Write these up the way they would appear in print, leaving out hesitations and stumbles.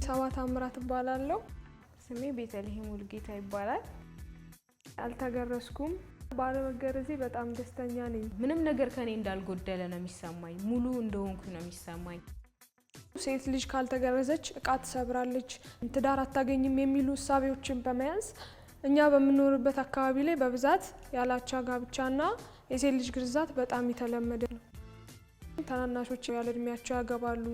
ሰባ ታምራት እባላለሁ። ስሜ ቤተልሔም ሙሉጌታ ይባላል። አልተገረዝኩም። ባለመገረዜ በጣም ደስተኛ ነኝ። ምንም ነገር ከኔ እንዳልጎደለ ነው የሚሰማኝ። ሙሉ እንደሆንኩ ነው የሚሰማኝ። ሴት ልጅ ካልተገረዘች እቃ ትሰብራለች፣ ትዳር አታገኝም የሚሉ እሳቤዎችን በመያዝ እኛ በምንኖርበት አካባቢ ላይ በብዛት ያላቻ ጋብቻና የሴት ልጅ ግርዛት በጣም የተለመደ ነው። ታናናሾች ያለ እድሜያቸው ያገባሉ፣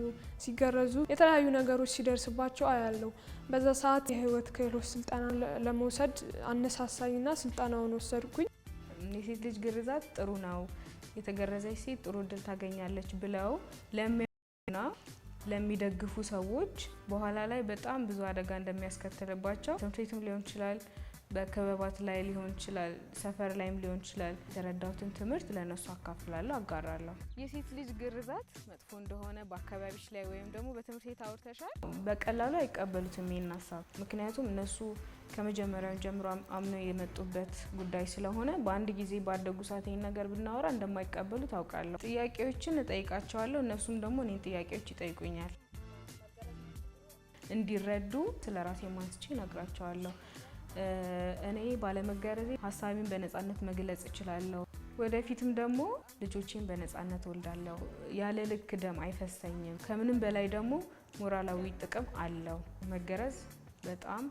ሲገረዙ የተለያዩ ነገሮች ሲደርስባቸው አያለው። በዛ ሰዓት የህይወት ክህሎት ስልጠና ለመውሰድ አነሳሳኝና ስልጠናውን ወሰድኩኝ። የሴት ልጅ ግርዛት ጥሩ ነው፣ የተገረዘች ሴት ጥሩ እድል ታገኛለች ብለው ለሚያና ለሚደግፉ ሰዎች በኋላ ላይ በጣም ብዙ አደጋ እንደሚያስከትልባቸው ትምህርት ቤትም ሊሆን ይችላል፣ በክበባት ላይ ሊሆን ይችላል፣ ሰፈር ላይም ሊሆን ይችላል። የተረዳሁትን ትምህርት ለእነሱ አካፍላለሁ፣ አጋራለሁ። የሴት ልጅ ግርዛት መጥፎ እንደሆነ በአካባቢሽ ላይ ወይም ደግሞ በትምህርት ቤት አውርተሻል? በቀላሉ አይቀበሉትም ይሄን ሀሳብ። ምክንያቱም እነሱ ከመጀመሪያው ጀምሮ አምነው የመጡበት ጉዳይ ስለሆነ በአንድ ጊዜ ባደጉ ሰዓት ይሄን ነገር ብናወራ እንደማይቀበሉ ታውቃለሁ። ጥያቄዎችን እጠይቃቸዋለሁ፣ እነሱም ደግሞ እኔን ጥያቄዎች ይጠይቁኛል። እንዲረዱ ስለ ራሴ ማንስቼ እነግራቸዋለሁ። እኔ ባለመገረዜ ሀሳቤን በነጻነት መግለጽ እችላለሁ። ወደፊትም ደግሞ ልጆቼን በነጻነት ወልዳለሁ። ያለ ልክ ደም አይፈሰኝም። ከምንም በላይ ደግሞ ሞራላዊ ጥቅም አለው። መገረዝ በጣም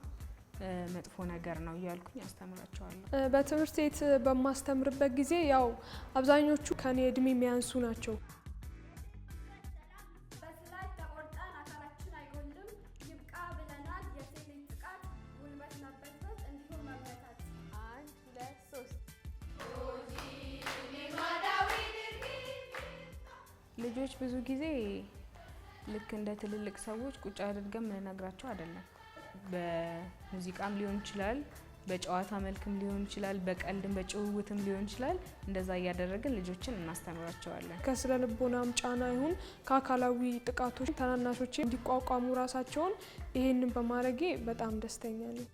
መጥፎ ነገር ነው እያልኩኝ አስተምራቸዋለሁ። በትምህርት ቤት በማስተምርበት ጊዜ ያው አብዛኞቹ ከኔ እድሜ የሚያንሱ ናቸው። በስለት ተቆርጠን አካላችን አይጎልም፣ ይብቃ ብለናል። የሴት ልጅ ጥቃት፣ ጉልበት መበዝበዝ እንዲሁም መመታት። 1 2 3። ልጆች ብዙ ጊዜ ልክ እንደ ትልልቅ ሰዎች ቁጭ አድርገን የምንነግራቸው አይደለም። በሙዚቃም ሊሆን ይችላል፣ በጨዋታ መልክም ሊሆን ይችላል፣ በቀልድም በጭውውትም ሊሆን ይችላል። እንደዛ እያደረግን ልጆችን እናስተምራቸዋለን። ከስነ ልቦናም ጫና ይሁን ከአካላዊ ጥቃቶች ታናናሾቼ እንዲቋቋሙ ራሳቸውን ይሄንን በማድረጌ በጣም ደስተኛ ነኝ።